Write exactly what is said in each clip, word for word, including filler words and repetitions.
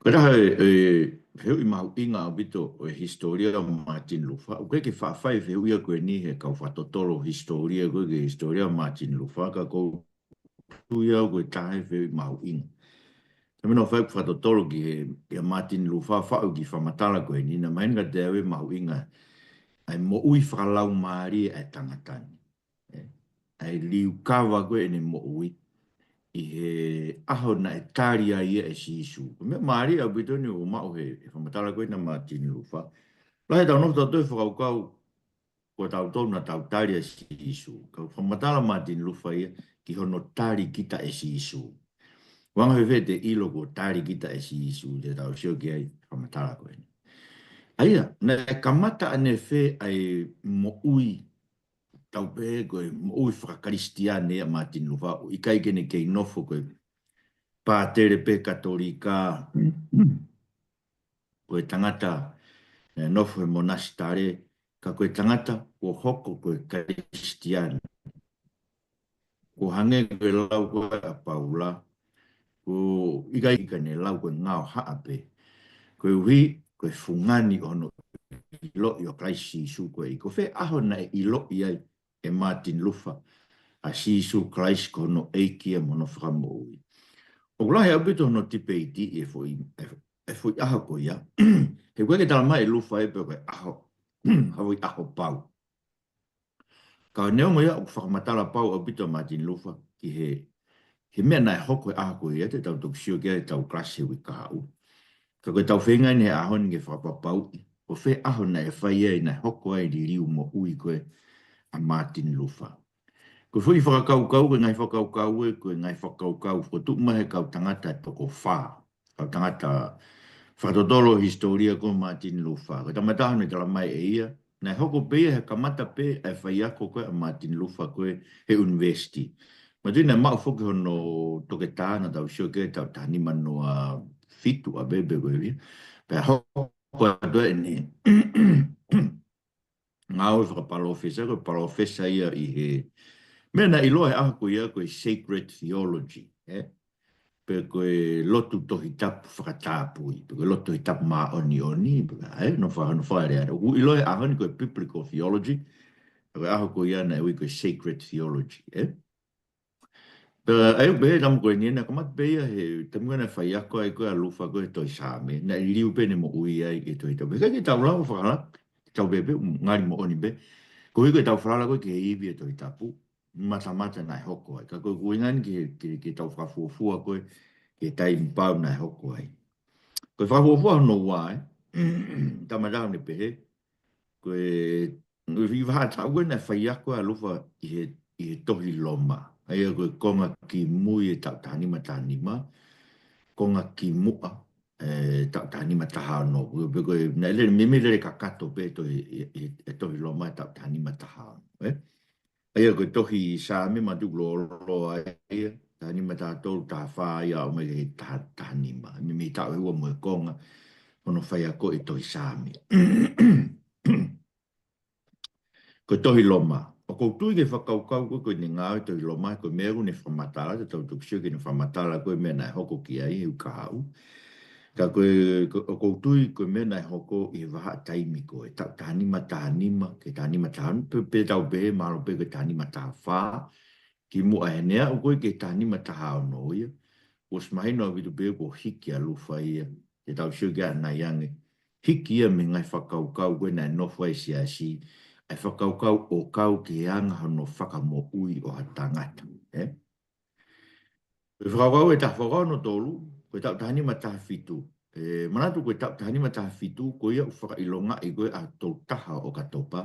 Ko e taha e, e fehuʻi mahuʻinga ʻaupito ʻo e hisitōlia ʻo Martin Luther. ʻOku ʻikai ke faʻa fai e fehuʻi ia ko eni he kau fakatotolo hisitōlia ko ē ki he hisitōlia ʻo Martin Luther, ka ʻoku ou tui au ko e taha e fehuʻi mahuʻinga. Taimi naʻa ku fai ʻeku fakatotolo ki he, ki he Martin Luther, faʻu e kiʻi fakamatala ko eni, naʻe mahino kiate au ʻe mahuʻinga ʻa e moʻui fakalaumālie ʻa e tangata ni. ʻE, ʻa e liliu kava ko ē ʻene moʻui ʻi he ʻaho naʻe tali ai ia ʻe Sīsū. Ko e meʻa mālie ʻaupito eni ʻoku maʻu he, he fakamatala ko ē ʻa Martin Luther. Lahi ʻetau nofo tautolu he fakakaukau ko tautolu naʻa tau tali ʻa Sīsū. Ka ko e fakamatala ʻa Martin Luther ia ki hono tali kita ʻe Sīsū. Ko e anga fēfē ʻete ʻilo kuo tali kita ʻe Sīsū, te tau sio ki ai he fakamatala ko eni. ʻA ia, naʻe kamata ʻanefē ʻa e moʻui, tau pehē ko e moʻui fakakalisitiane ʻa Martin Luther, ʻo ʻikai ke ne kei nofo ko e pātele pe Katolika, ko e tangata naʻe nofo he monasitale, ka ko e tangata kuo hoko ko e Kalisitiane. Kuo hangē ko e lau ko ē ʻa Paula, ʻoku ʻikai ke ne lau ko e ngao haʻa pē. Koeʻuhi ko e fungani ʻo hono ʻiloʻi ʻo Kalaisi Sīsū ko ē. Ko fē ʻaho naʻe ʻiloʻi ai ʻe Martin Luther ʻa Sīsū Kalaisi ko hono ʻEiki ia mo hono Fakamoʻui. ʻOku lahi ʻaupito hono tipeiti ʻi he foʻi, he foʻi ʻaho ko ia. He ʻoku ʻikai ke tala mai ʻe Luther ia pe ko e ʻaho, ha foʻi ʻaho pau. Ka neongo ia ʻoku fakamatala pau ʻaupito ʻa Martin Luther ki he, he meʻa naʻe hoko he ʻaho ko ia, te tau toki sio ki ai ʻetau kalasi he uike kahaʻu. Ka ko ʻetau feinga eni he ʻaho ni ke fakapapauʻi ko fē ʻaho naʻe fai ai, naʻe hoko ai e liliu moʻui ko ē ʻa Martin Luther. Ko e foʻi fakakaukau, ko e ngaahi fakakaukau ē, ko e ngaahi fakakaukau fokotuʻu mai he kau tangata ʻe toko fā. Kau tangata fakatotolo hisitōlia ko ē ʻo Martin Luther. Ko e tangata naʻe tala mai ʻe ia, naʻe hoko pē ia he kamata pē ʻa e faiako ko ē ʻa Martin Luther ko ē he university. Manatuʻi naʻe maʻu foki hono toketā, naʻa tau sio ki ai he taʻu taha nima noa fitu ʻa Bebe ko ia. Pea hoko atu ʻene ngāue fakapalōfesa, ko e palōfesa ia ʻi he meʻa naʻe ʻiloa he ʻaho ko ia ko e sacred theology, ē? Pe ko e lotu Tohi Tapu fakatapui, pe ko e lotu Tohi Tapu māʻoniʻoni, pe ko e, ē, hono fa-, hono fakalea. ʻOku ʻiloa he ʻaho ni ko e biblical theology, ko e ʻaho ko ia naʻe ui ko e sacred theology, ē? Pea ʻai pē he taimi ko eni naʻe kamata pē ia he taimi ko ē naʻe faiako ai ko ē ʻa Luther ko ē he tohi Saame, naʻe liliu pē ʻene moʻui ai he Tohi Tapu. He ʻikai ke tau lau fakahala, tau pehē pē ngali moʻoni pē. Koeʻuhi ko ʻetau falala ko ē ki he ivi he Tohi Tapu, matamata naʻe hoko ai. Ka ko e ʻuhinga eni ke, ke, ke tau fakafuofua ko ē ki he taimi pau naʻe hoko ai. Ko e fakafuofua hono ua, ē, tama tau ne pehē, ko e, ʻi he vahaʻa taʻu ko ē naʻe faiako ai ʻa Luther ʻi he, ʻi he tohi Loma. ʻA ia ko e konga kimui he taʻu taha nima taha nima, konga kimuʻa he taʻu taha nima taha ono. Ko e, ko e, naʻe lele, meimei lele kakato pē tohi, ʻi, ʻi, he tohi Loma he taʻu taha nima taha ono, ē? ʻA ia ko e tohi Saame manatuʻi lōloa ia, taha nima taha tolu, taha fā ia ʻo aʻu mai ki he taha, taha nima. Meimei taʻu ʻe ua mo e konga hono faiako he tohi Saame. Ko e tohi Loma. ʻOku ou tui ki he fakakaukau ko ē ko ʻene ngāue he tohi Loma, ko e meʻa ʻoku ne fakamatala, te tau toki sio ki heʻene fakamatala ko ē meʻa naʻe hoko ki ai he uike kahaʻu. Ka ko e, ko, ʻoku ou tui ko e meʻa naʻe hoko ʻi he vahaʻa taimi ko ē, taʻu taha nima taha nima, ki he taha nima taha ono, pe, pe tau pehē mahalo pē ko e taha nima taha fā, kimuʻa he neʻe aʻu ko ē ki he taha nima taha ono ia, ʻosi mahino ʻaupito pē kuo hiki ʻa Luther ia, te tau sio ki ai ʻanai ange, hiki ia mei he ngaahi fakakaukau ko ē naʻe nofo ai e siasi, ʻa e fakakaukau ʻo kau ki he anga hono fakamoʻui ʻo ha tangata, ē? Ko e fakakaukau ʻe taha, fakakaukau hono tolu, ko e taʻu taha nima taha fitu. ʻE, manatu ko e taʻu taha nima taha fitu, ko ia ʻoku fakaʻilongaʻi ko ē ʻa e tolu taha ʻo ʻOkatopa,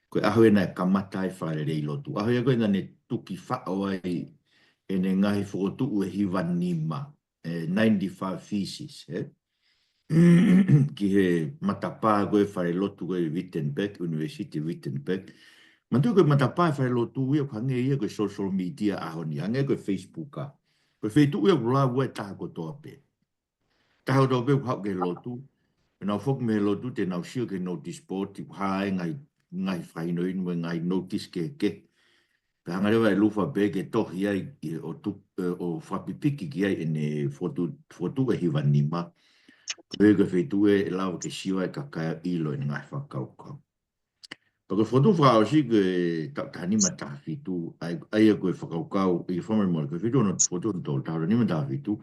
ko e ʻaho ia naʻe kamata ai e Fale Lelei Lotu. ʻAho ia ko ē naʻa ne tuki faʻo ai ʻene ngaahi fokotuʻu ʻe hiva nima, ʻe, ninety-five theses, ē? Ki he matapā ko ē falelotu ko ē Wittenberg, University Wittenberg. Manatuʻi ko e matapā e falelotu ia ʻoku hangē ia ko e social media ʻaho ni, hangē ko e Facebook ā. Ko e feituʻu ia ʻoku lau ai e taha kotoa pē. Taha kotoa pē ʻoku haʻu ki he lotu. Pea nau foki mei he lotu te nau sio ki he notice board, ʻoku hā ai e ngaahi, ngaahi fakahinohino mo e ngaahi notice kehekehe. Pea hanga leva ʻe Luther pē ke tohi ai ʻi he ʻo tu-, ʻe, ʻo fakapipiki ki ai ʻene fokotuʻu, fokotuʻu ʻe hiva nima. Ko e feituʻu ʻe lava ke sio ai e kakai ʻo ʻilo ʻene ngaahi fakakaukau. Pea ko e fokotuʻu fakaʻosi ko e taʻu taha nima taha fitu, ʻa ia, ʻa ia ko e fakakaukau, ʻi he fakamolemole, ko e feituʻu hono fokotuʻu hono tolu, taha nima taha fitu,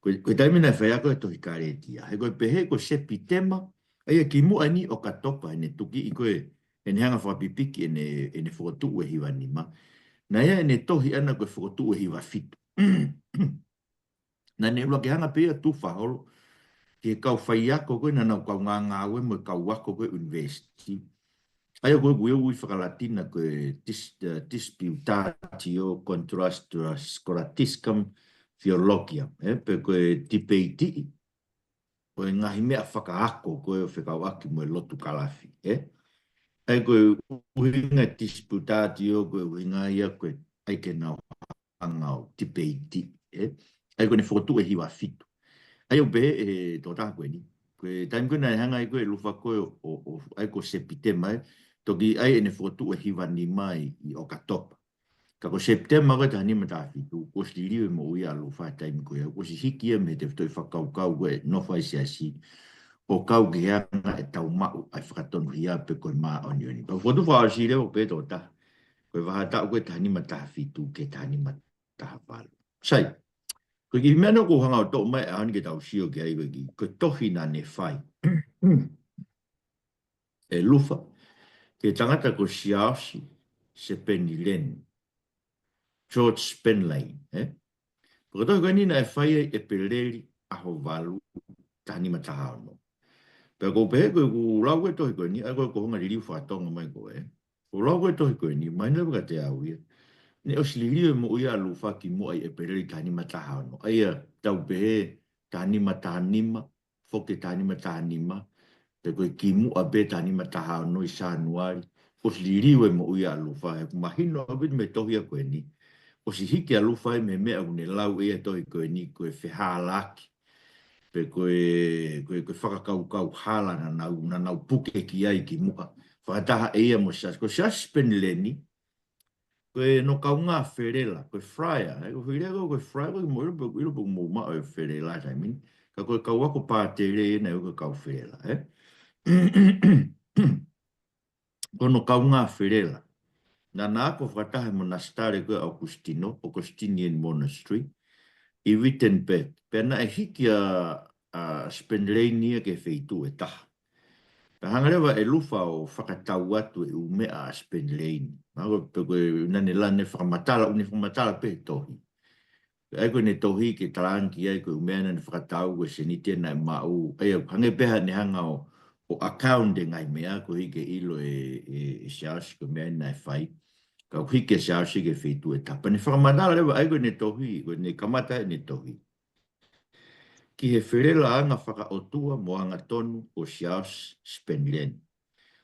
ko e, ko e taimi naʻe fai ai ko ē e Tohi Kalētia. He ko e pehē ko Sepitema, ʻa ia kimuʻa eni ʻOkatopa, ʻene tuki ʻi ko ē, ʻene hanga fakapipiki ʻene, ʻene fokotuʻu ʻe hiva nima. Naʻe ʻi ai ʻene tohi ʻana ko e fokotuʻu ʻe hiva fitu. Naʻa ne ʻuluaki hanga pē ia ʻo tufa holo ki he kau faiako ko ē naʻa nau kaungā ngāue mo e kau ako ko ē ʻunivēsiti. ʻA ia ko ē ʻoku ui fakalatina ko e dis-, eh, Disputatio Contra Scholasticae Theologiae, ē, pe ko e tipeiti ʻo e ngaahi meʻa fakaako ko ē ʻo fekauʻaki mo e lotu kalafi, ē. ʻA ia ko e ʻuhinga e Disputatio, ko e ʻuhinga ia ko e ʻai ke nau hanga ʻo tipeiti, ē. ʻA ia ko ʻene fokotuʻu ʻe hiva fitu. ʻA ia ʻoku pehē ʻe he tokotaha ko eni, ko e taimi ko ē naʻe hanga ai ko ē ʻe Lufa ko ē ʻo, ʻo, ʻo, ʻa ia ko Sepitema, ē, toki ʻai ʻene fokotuʻu ʻe hiva nima ʻi, ʻi ʻOkatopa. Ka ko Sepitema ko ē taha nima taha fitu, kuo ʻosi liliu e moʻui ʻa Lufa he taimi ko ia, kuo ʻosi hiki ia mei he tefitoʻi fakakaukau ko ē ʻe nofo ai e siasi, ʻo kau ki he anga ʻetau maʻu ʻa e fakatonuhia pe ko e māʻoniʻoni. Pea fokotuʻu fakaʻosi leva ʻoku pehē ʻe he tokotaha, ko e vahaʻa taʻu ko ē taha nima taha fitu ki he taha nima taha valu. Sai, ko e kiʻi meʻa naʻa ku hanga ʻo toʻo mai he ʻaho ni ke tau sio ki ai ko e kiʻi, ko e tohi naʻa ne fai ʻe Lufa ki he tangata ko Siaosi Sipenilenī, George Spenlane, ē? Ko e tohi ko eni naʻe fai ʻi ʻEpeleli ʻaho valu, taha nima taha ono. Pea ʻoku ou pehē ko ʻeku lau ko ē e tohi ko eni, ʻa ia ko e kuonga liliu faka-Tonga mai ko ē. ʻOku ou lau ko ē e tohi ko eni, mahino leva kiate au ia, naʻe ʻosi liliu e moʻui ʻa Lufa kimuʻa ʻi ʻEpeleli taha nima taha ono. ʻA ia, tau pehē taha nima taha nima, foki taha nima taha nima, pe ko e kimuʻa pē taha nima taha ono ʻi Sānuali, kuo ʻosi liliu e moʻui ʻa Lufa, he ʻoku mahino ʻaupito mei he tohi ko eni, kuo ʻosi hiki ʻa Lufa ia mei he meʻa ʻoku ne lau ʻe ia he tohi ko eni, ko e fehālaaki, pe ko e, ko e, ko e fakakaukau hala naʻa nau, naʻa nau puke ki ai kimuʻa, fakataha ʻe ia mo Siaosi, ko Siaosi Sipenilenī, ko hono kaungā felela, ko e friar, ē, ko e felela ko, ko e friar ko e mou ʻilo pē, ʻilo pē mou maʻu e felela he taimi ni. Ka ko e kau ako pātele ē naʻe ui ko e kau felela, ē. Ko hono kaungā felela. Naʻa na ako fakataha he monasitale ko ē ʻa ʻAukustino, Augustinian Monastery, ʻi Wittenberg. Pea naʻe hiki ʻa, ʻa Spenlane ia ki he feituʻu ʻe taha. Pea hanga leva ʻe Lufa ʻo fakatau atu e ʻū meʻa ʻa Spenlane. Mahalo ko e, pe ko e naʻa ne lava ʻo ne fakamatala, ʻoku ne fakamatala pē he tohi. ʻA ia ko ʻene tohi ke talaange ai ko e ʻū meʻa naʻa ne fakatau, ko e sēniti naʻe maʻu, ʻa ia hangē pē ha ne hanga ʻo, ʻo account e ngaahi meʻa koeʻuhi ke ʻilo ʻe, ʻe, ʻe Siaosi ko e meʻa naʻe fai. Ka ʻoku hiki ʻa Siaosi ki he feituʻu ʻe taha. Pea ne fakamatala leva, ʻa ia ko ʻene tohi, ko ʻene kamata ʻene tohi ki he felelaʻanga fakaʻotua mo angatonu ʻo Siaosi Spenlane,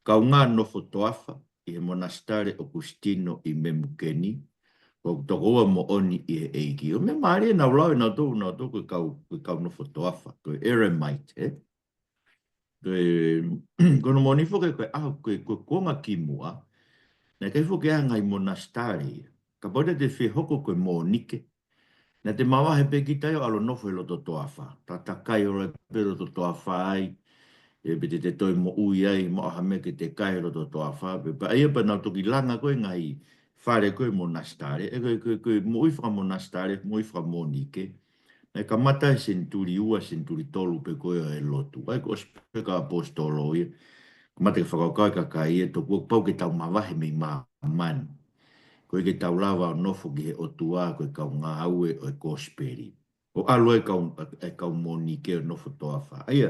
kaungā nofo toafa ʻi he monasitale ʻAukustino ʻi Memukeni, ʻoku tokoua moʻoni ʻi he ʻEiki. ʻO meʻa mālie naʻa nau lau ʻe nautolu, nautolu ko e kau, ko e kau nofo toafa, ko e eremite, ē? Ko e, ko hono moʻoni foki ko e ʻaho, ko e, ko e kuonga kimuʻa, naʻe ʻikai foki ʻi ai ha ngaahi monasitale ia. Kapau te te fie hoko ko e mōnike, naʻa te mavahe pē kita ia ʻo ʻalu ʻo nofo he loto toafa. Tatakai holo pē loto toafa ai, ē, pe te te toe moʻui ai, maʻu ha meʻa ke te kai he loto toafa. Pea, pea ʻa ia pea nau toki langa ko ē ngaahi fale ko ē monasitale, ē, ko e, ko e, ko e moʻui fakamonasitale, moʻui fakamōnike. Naʻe kamata he senituli ua, senituli tolu pē ko ē ʻo e lotu. ʻA ia ko e ʻosi pē kau ʻaposetolo ia. Kamata ke fakakaukau e kakai ia, tokua kuo pau ke tau mavahe mei māmani, koeʻuhi ke tau lava ʻo nofo ki he ʻOtua, ko e kau ngāue ʻo e kosipeli. ʻO ʻalu ai e kau, e kau mōnike ʻo nofo toafa. ʻA ia,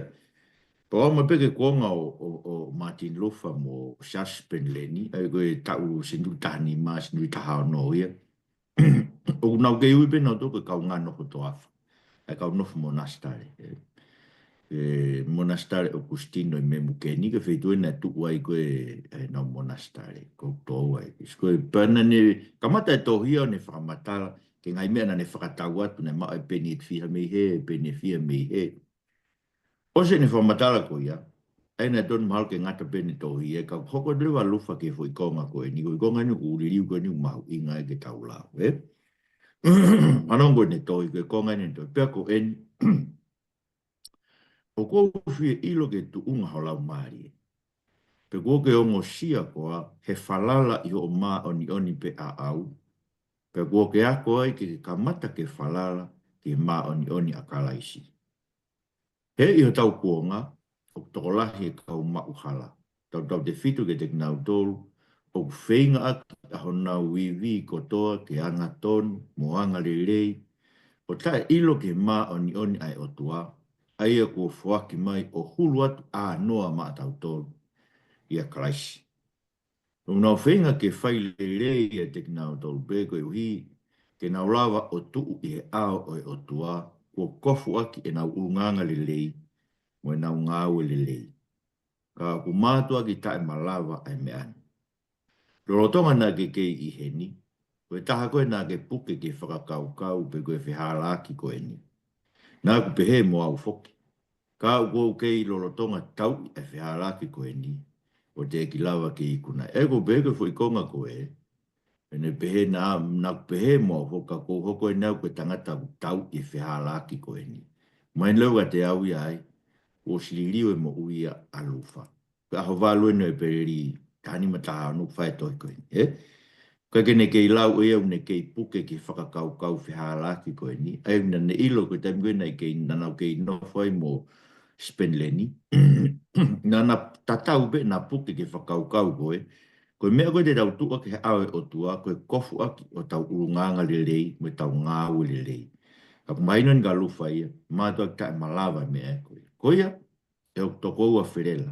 pea ʻomai pē ki he kuonga ʻo, ʻo, ʻo Martin Luther mo Siaosi Spenlane, ʻa ia ko e taʻu senituli taha nima, senituli taha ono ia. ʻOku nau kei ui pē nautolu ko e kaungā nofo toafa. ʻA e kau nofo monasitale, ē. Ē, monasitale ʻAukustino ʻi Memukeni, ko e feituʻu naʻe tuʻu ai ko ē, ē, ʻenau monasitale, ko e tō ai. Ko e pea naʻa ne kamata e tohi ia ʻo ne fakamatala ki he ngaahi meʻa naʻa ne fakatau atu, naʻe maʻu e peni ʻe fiha mei hē, peni ʻe fiha mei hē. ʻOsi ʻene fakamatala ko ia, ʻa ia naʻe tonu mahalo ke ngata pē ʻene tohi ia, ka hoko leva ʻa Luther ki he foʻi konga ko eni, ko e konga eni ʻoku liliu ko eni ʻoku mahuʻinga ai ke tau lau, ē? Fanongo ki heʻene tohi, ko e konga eni ʻene tohi, pea ko eni, ʻOku ou fie ʻilo ke tuʻunga ho laumālie. Pea kuo ke ongosia koā he falala ʻi hoʻo māʻoniʻoni pē ʻaʻau. Pea kuo ke ako ai ke ke kamata ke falala ki he māʻoniʻoni ʻa Kalaisi. He ʻi hotau kuonga, ʻoku tokolahi e kau maʻu hala. Tautautefito kiate kinautolu ʻoku feinga ʻaki ʻa honau ivi kotoa ke angatonu mo angalelei, ʻo taʻeʻilo ki he māʻoniʻoni ʻa e ʻOtua, ʻa ia kuo foaki mai ʻo hulu atu ʻānoa maʻatautolu ʻia Kalaisi. ʻOku nau feinga ke fai lelei ʻiate kinautolu pē koeʻuhi ke nau lava ʻo tuʻu ʻi he ʻao ʻo e ʻOtua, kuo kofu ʻaki ʻenau ʻulungaanga lelei mo ʻenau ngāue lelei. Ka ʻoku mātuʻaki taʻemalava ʻa e meʻa ni. Lolotonga naʻa ke kei ʻi heni, ko e taha koe naʻa ke puke ki he fakakaukau pe ko e fehālaaki ko eni. Naʻa ku pehē mo au foki. Ka ʻoku ou kei lolotonga tauʻi e fehālaaki ko eni, ʻo teʻeki lava ke ikuna. ʻE ko pē ko e foʻi konga ko ē, ʻene pehē naʻa, naʻa ku pehē mo au foki ka ʻoku ou hoko eni au ko e tangata ʻoku tauʻi e fehālaaki ko eni. Mai leu ka te au ia ai, ʻosi liliu e moʻui ʻa Lufa. Ko e ʻaho valu eni ʻo ʻEpeleli, taha nima taha ono fai tohi ko eni, ē? Ka ke ne kei lau ʻe ia ʻoku ne kei puke ki he fakakaukau fehālaaki ko eni. ʻA ia naʻa ne ʻilo ko e taimi ko ē naʻe kei, naʻa nau kei nofo ai mo Spenileni. Naʻa na tatau pē naʻa puke ki he fakakaukau ko ē. Ko e meʻa ko ē te tau tuʻu ʻaki he ʻao ʻo e ʻOtua, ko e kofu ʻaki ʻo tau ʻulungaanga lelei, mo e tau ngāue lelei. Ka ʻoku mahino eni kia Lufa ia, mātuʻaki taʻemalava e meʻa ko ia. Ko ia, ʻe hoku tokoua Felela.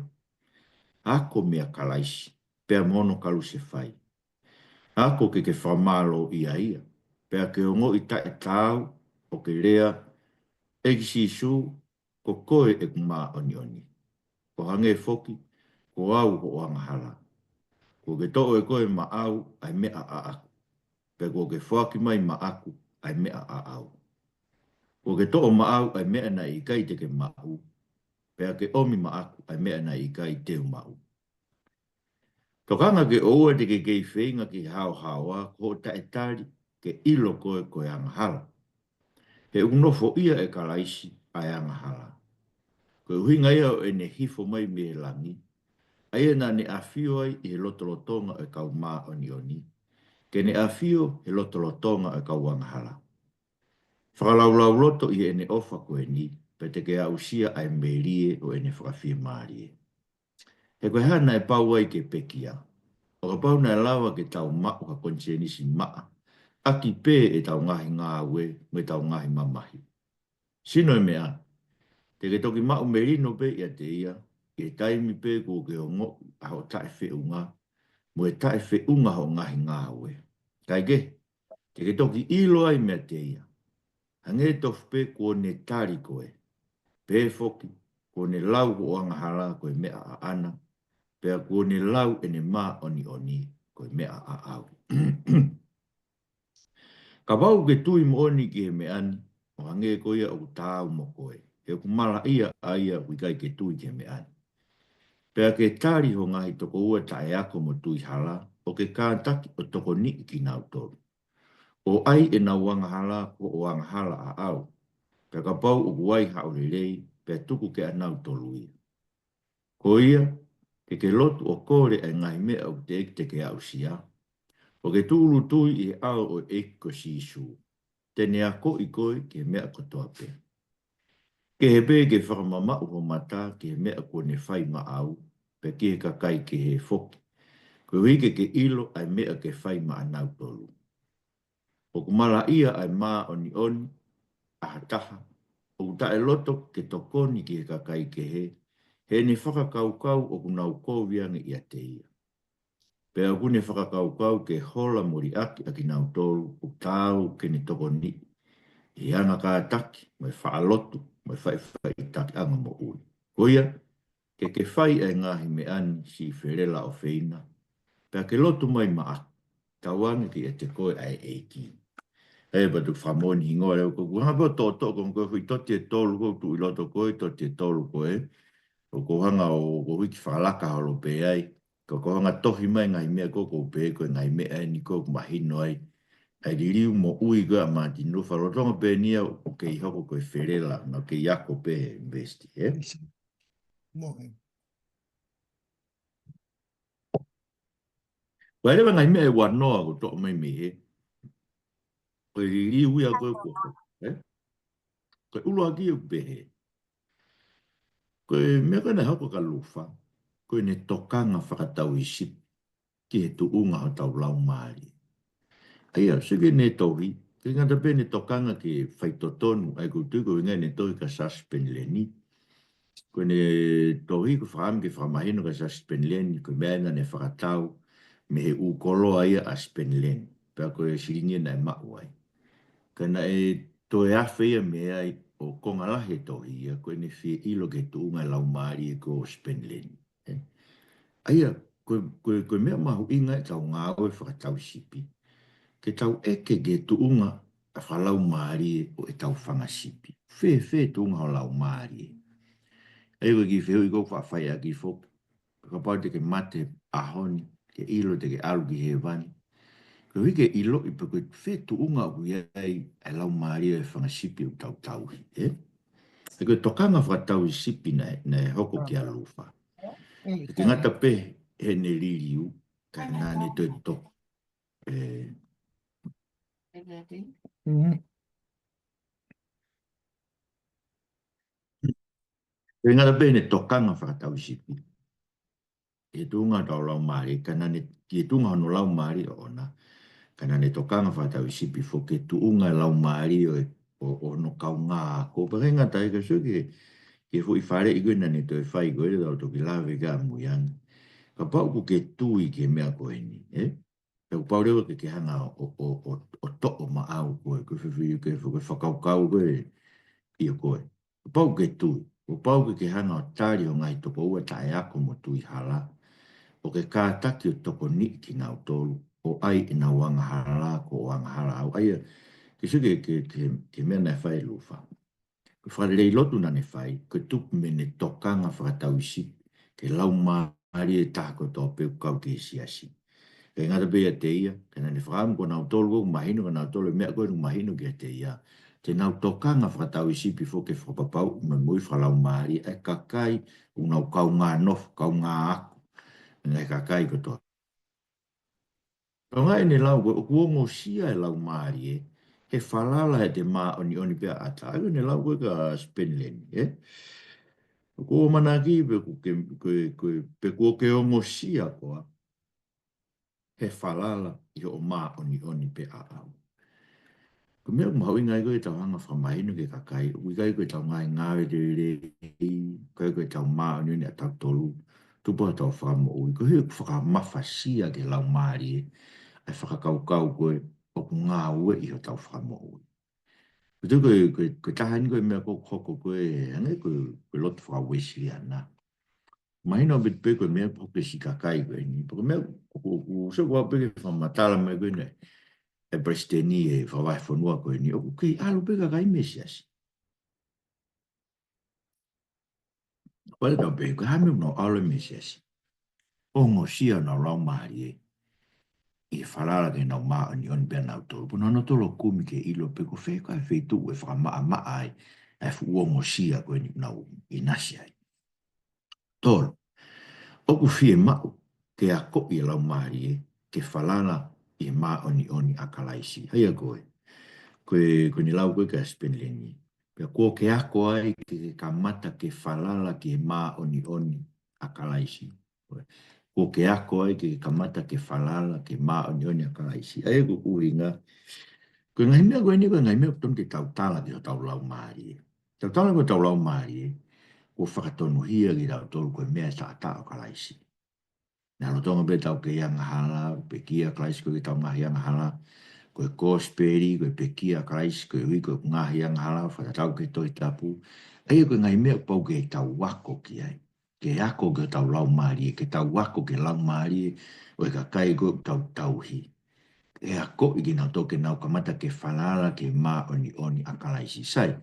Ako meia Kalaisi, pea mo hono kalusefai. Ako ke ke fakamālō ʻia ia, pea ke ongoʻi taʻetaau ʻo ke lea, ʻEiki Sīsū, ko koe ʻeku māʻoniʻoni. ʻO hangē foki, ko au hoʻo angahala. Kuo ke toʻo ʻe koe maʻau ʻa e meʻa ʻaʻaku. Pea kuo ke foaki mai maʻaku ʻa e meʻa ʻaʻau. Kuo ke toʻo maʻau ʻa e meʻa naʻe ʻikai te ke maʻu. Pea ke ʻomi maʻaku ʻa e meʻa naʻe ʻikai te u maʻu. Tokanga ke ʻoua te ke kei feinga ki he haohaoa, ko hoʻo taʻetali ke ʻilo koe ko e angahala. He ʻoku nofoʻia ʻe Kalaisi ʻa e angahala. Ko e ʻuhinga ia ʻo ʻene hifo mai mei he langi, ʻa ia naʻa ne ʻafio ai ʻi he lotolotonga ʻo e kau māʻoniʻoni, ke ne ʻafio he lotolotonga ʻo e kau angahala. Fakalaulauloto ʻi heʻene ʻofa ko eni, pea te ke aʻusia ʻa e melie ʻo ʻene fakafiemālie. He ko e hā naʻe pau ai ke pekia, ʻo kapau naʻe lava ke tau maʻu ha konisēnisi maʻa, ʻaki pē ʻetau ngaahi ngāue, mo ʻetau ngaahi mamahi. Sino e meʻa, te ke toki maʻu melino pē ʻiate ia, ʻi he taimi pē kuo ke ongoʻi ʻa hoʻo taʻefeʻunga, mo e taʻefeʻunga hoʻo ngaahi ngāue. Kae kehe, te ke toki ʻilo ai meiate ia. Hangē tofu pē kuo ne tali koe. Pehē foki, kuo ne lau hoʻo angahala ko e meʻa ʻaʻana, pea kuo ne lau ʻene māʻoniʻoni ko e meʻa ʻaʻau. Kapau ʻoku ke tui moʻoni ki he meʻa ni, ʻo hangē ko ia ʻoku taau mo koe. He ʻoku malaʻia ʻa ia ʻoku ʻikai ke tui ki he meʻa ni. Pea ke tali ho ngaahi tokoua taʻeako mo tui hala, ʻo ke kātaki ʻo tokoniʻi kinautolu. ʻO ʻai ʻenau angahala ko hoʻo angahala ʻaʻau. Pea kapau ʻoku ai haʻo lelei, pea tuku ke ʻanautolu ia. Ko ia, ke ke lotu ʻo kole ʻa e ngaahi meʻa ʻoku teʻeki te ke aʻusia. ʻO ke tūʻulutui ʻi he ʻao ʻo e ʻEiki ko Sīsū. Te ne akoʻi koe ki he meʻa kotoa pē. Kehe pē ke fakamamaʻu ho mata ki he meʻa kuo ne fai maʻau, pea ki he kakai kehe foki. Koeʻuhi ke ke ʻilo ʻa e meʻa ke fai maʻanautolu. ʻOku malaʻia ʻa e māʻoniʻoni ʻa ha taha ʻoku taʻeloto ke tokoni ki he kakai kehe, heʻene fakakaukau ʻoku nau kovi ange ʻiate ia. Pea ʻoku ne fakakaukau ke hola mo liʻaki ʻa kinautolu ʻoku taau ke ne tokoniʻi, ʻi he anga kātaki, mo e faʻa lotu, mo e faʻifaʻitakiʻanga moʻui. Ko ia, ke ke fai ʻa e ngaahi meʻa ni, siʻi Felela ʻofeina, pea ke lotu mai maʻaku, tauange kiate koe ʻa e ʻEiki. ʻE, pea tuku fakamoʻoni hingoa leo ko ʻeku hanga pē ʻo toʻotoʻo ko ē foʻi toti ʻe tolu ko ē ʻoku tuʻu ʻi loto ko ē, toti ʻe tolu ko ē, ʻoku ou hanga ʻo, ʻoku ou hiki fakalaka holo pē ai, ka ʻoku ou hanga tohi mai ngaahi meʻa ko ē ʻoku ou pehē ko e ngaahi meʻa eni ko ē ʻoku mahino ai, ʻa e liliu moʻui ko ē ʻa Mātini Lufa, lolotonga pē eni ia ʻoku kei hoko ko e felela, naʻa kei ako pē he university, ē? Moʻoni. Ko e leva ngaahi meʻa ʻe ua noa ʻoku toʻo mai mei hē. Ko e liliu ia ko ē ko, ē? Ko e ʻuluaki ʻoku pehē. Ko e meʻa ko ē naʻe hoko kia Lufa, ko ʻene tokanga fakatauhisipi ki he tuʻunga hotau laumālie. ʻA ia, sio ki heʻene tohi, ʻikai ngata pē ʻene tokanga ke faitotonu, ʻa ia ʻoku ou tui ko e ʻuhinga ʻene tohi kia Siaosi Penileni. Ko ʻene tohi ʻoku ou fakaʻamu ke fakamahino kia Siaosi Penileni, ko e meʻa ia naʻa ne fakatau mei he ʻū koloa ia ʻa Siaosi Penileni. Pea ko e silingi ia naʻe maʻu ai. Ka naʻe toe afe ia mei ai ʻo konga lahi e tohi ia, ko ʻene fie ʻilo ki he tuʻunga e laumālie ko ē ʻo Siaosi Penileni. Ē? ʻA ia, ko, ko, ko e meʻa mahuʻinga ʻetau ngāue fakatauhisipi. Ke tau ʻeke ki he tuʻunga fakalaumālie ʻo ʻetau fanga sipi. Fēfē tuʻunga ho laumālie. ʻA ia ko e kiʻi fehuʻi ʻoku ou faʻa fai ʻaki foki. Kapau te ke mate he ʻaho ni, ke ʻilo te ke ʻalu ki hēvani. Koeʻuhi ke ʻiloʻi pe ko e fē tuʻunga ʻoku ʻi ai ʻa e laumālie ʻo e fanga sipi ʻoku tau tauhi, ē? He ko e tokanga fakatauhisipi naʻe, naʻe hoko kia Lufa. ʻIkai ngata pē heʻene liliu, ka naʻa ne toe tokanga. Ē. Mm. ʻIkai ngata pē heʻene tokanga fakatauhisipi ki he tuʻunga hotau laumālie, ka naʻa ne, ki he tuʻunga hono laumālie ʻoʻona, ka naʻa ne tokanga fakatauhisipi foki ki he tuʻunga laumālie ʻo, ʻo, ʻo hono kaungā ako. Pea ʻikai ngata ai, ka sio ki he, ki he foʻi faleʻi ko ē naʻa ne toe fai ko ē, te tau toki lave ki ai ʻamui ange. Kapau ʻoku ke tui ki he meʻa ko eni, ē? Pea kuo pau leva ke ke hanga ʻo, ʻo, ʻo, ʻo toʻo maʻau koe, ko e fefeʻi ke fo-, ko e fakakaukau ko ē ʻia koe. Kuo pau ke tui, kuo pau ke ke hanga ʻo tali ho ngaahi tokoua taʻeako mo tui hala, ʻo ke kātaki ʻo tokoniʻi kinautolu, ʻo ʻai ʻenau angahala ko hoʻo angahala au. ʻA ia, ke sio ki he, ki he, ki he, ki he meʻa naʻe fai ʻe Lufa. Ko e fakalelei lotu naʻa ne fai, ko e tupu mei heʻene tokanga fakatauhisipi ki he laumālie ʻe taha kotoa pē ʻoku kau ki he siasi. ʻIkai ngata pē ʻiate ia, ka naʻa ne fakaʻamu ko kinautolu ʻoku mahino kia kinautolu e meʻa ko ē ʻoku mahino kiate ia, te nau tokanga fakatauhisipi foki ke fakapapauʻi mo e moʻui fakalaumālie ʻa e kakai ʻoku nau kaungā nofo, kaungā ako, ʻa e kakai kotoa. Ko e ngaahi ʻene lau ko ē, ʻoku ongosia e laumālie he falala ʻiate māʻoniʻoni pē ʻa ʻAta. ʻA ia ko ʻene lau ko ē kia Siaosi Penileni, ē? ʻOku ou ʻamanaki pe ʻoku ke, ko e, ko e, pe kuo ke ongosia koā he falala ʻi hoʻo māʻoniʻoni pē ʻaʻau. Ko e meʻa ʻoku mahuʻinga ai ko ē ʻetau hanga ʻo fakamahino ki he kakai, ʻoku ʻikai ko ʻetau ngaahi ngāue lelei, ʻikai ko ʻetau māʻoniʻoni ʻatautolu, tupu ai hotau fakamoʻui. Koeʻuhi ʻoku fakamafasia ki he laumālie ʻa e fakakaukau ko ē ʻoku ngāueʻi hotau fakamoʻui. Ko e, ko e, ko e, ko e taha eni ko e meʻa ʻoku hoko ko ē, hangē ko e, ko e lotu faka-Uēsiliana. Mahino ʻaupito pē ko e meʻa ʻoku hoko ki he siʻi kakai ko eni. Pea ko e meʻa ʻoku, ʻoku, ʻoku, sio ko au pē ki he fakamatala mai ko eni ʻa e palesiteni ʻo e fakavahefonua ko eni. ʻOku kei ʻalu pē kakai mei he siasi. Pea ʻoku tau pehē, ko e hā e meʻa ʻoku nau ʻalu ai mei he siasi? Ongosia honau laumālie ʻi he falala ki heʻenau māʻoniʻoni pē ʻanautolu. Pea nau tolo kumi ke ʻilo pe ko fē ko ā e feituʻu ʻe fakamaʻamaʻa ai ʻa e fuʻu ongosia ko eni ʻoku nau ʻinasi ai. Tolu, ʻoku fiemaʻu ke akoʻi e laumālie ke falala ʻi he māʻoniʻoni ʻa Kalaisi. ʻA ia ko ē, ko e, ko ʻene lau ko ē kia Siaosi Penileni. Pea kuo ke ako ai ke ke kamata ke falala ki he māʻoniʻoni ʻa Kalaisi. Kuo ke ako ai ke ke kamata ke falala ki he māʻoniʻoni ʻa Kalaisi. ʻA ia ko e ʻuhinga, ko e ngaahi meʻa ko eni ko e ngaahi meʻa ʻoku totonu ke tau tala ki hotau laumālie. Tau tala ki hotau laumālie, kuo fakatonuhia kitautolu ko e meʻa taʻataʻa ʻo Kalaisi. Naʻe lolotonga pē ʻetau kei angahala, pekia ʻa Kalaisi koeʻuhi ko ʻetau ngaahi angahala, ko e kosipeli, ko e pekia ʻa Kalaisi koeʻuhi ko ʻeku ngaahi angahala, fakatatau ki he Tohi Tapu. ʻA ia ko e ngaahi meʻa ʻoku pau ke tau ako ki ai. Ke ako ki hotau laumālie, ke tau ako ki he laumālie ʻo e kakai ko ē ʻoku tau tauhi. Ke akoʻi kinautolu ke nau kamata ke falala ki he māʻoniʻoni ʻa Kalaisi. Sai,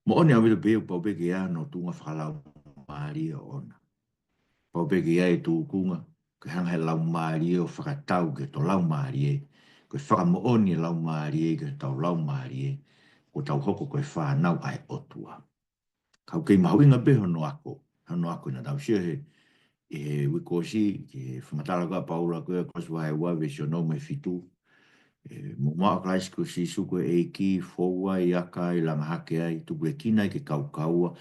moʻoni ʻaupito pē ia ʻoku pau pē ke ʻi ai hano tuʻunga fakalaumālie ʻoʻona. Pau pē ke ʻi ai e tūkunga, ke hanga ʻe he laumālie ʻo fakatau ki hoto laumālie, ko ko e fakamoʻoni e Laumālie ki hotau laumālie, kuo tau hoko ko e fānau ʻa e ʻOtua. Ka ʻoku kei mahuʻinga pē hono ako, hono ako naʻa tau sio he, ʻi he uike kuo ʻosi, ki he fakamatala ko ē ʻa Paula ko ē, Kolose vahe ua veesi ono mo e fitu. ʻE, mou maʻu ʻa Kalaisi ko Sīsū ko e ʻEiki, fou ai, aka ai, langa hake ai, tupuʻekina ai ke kaukaua,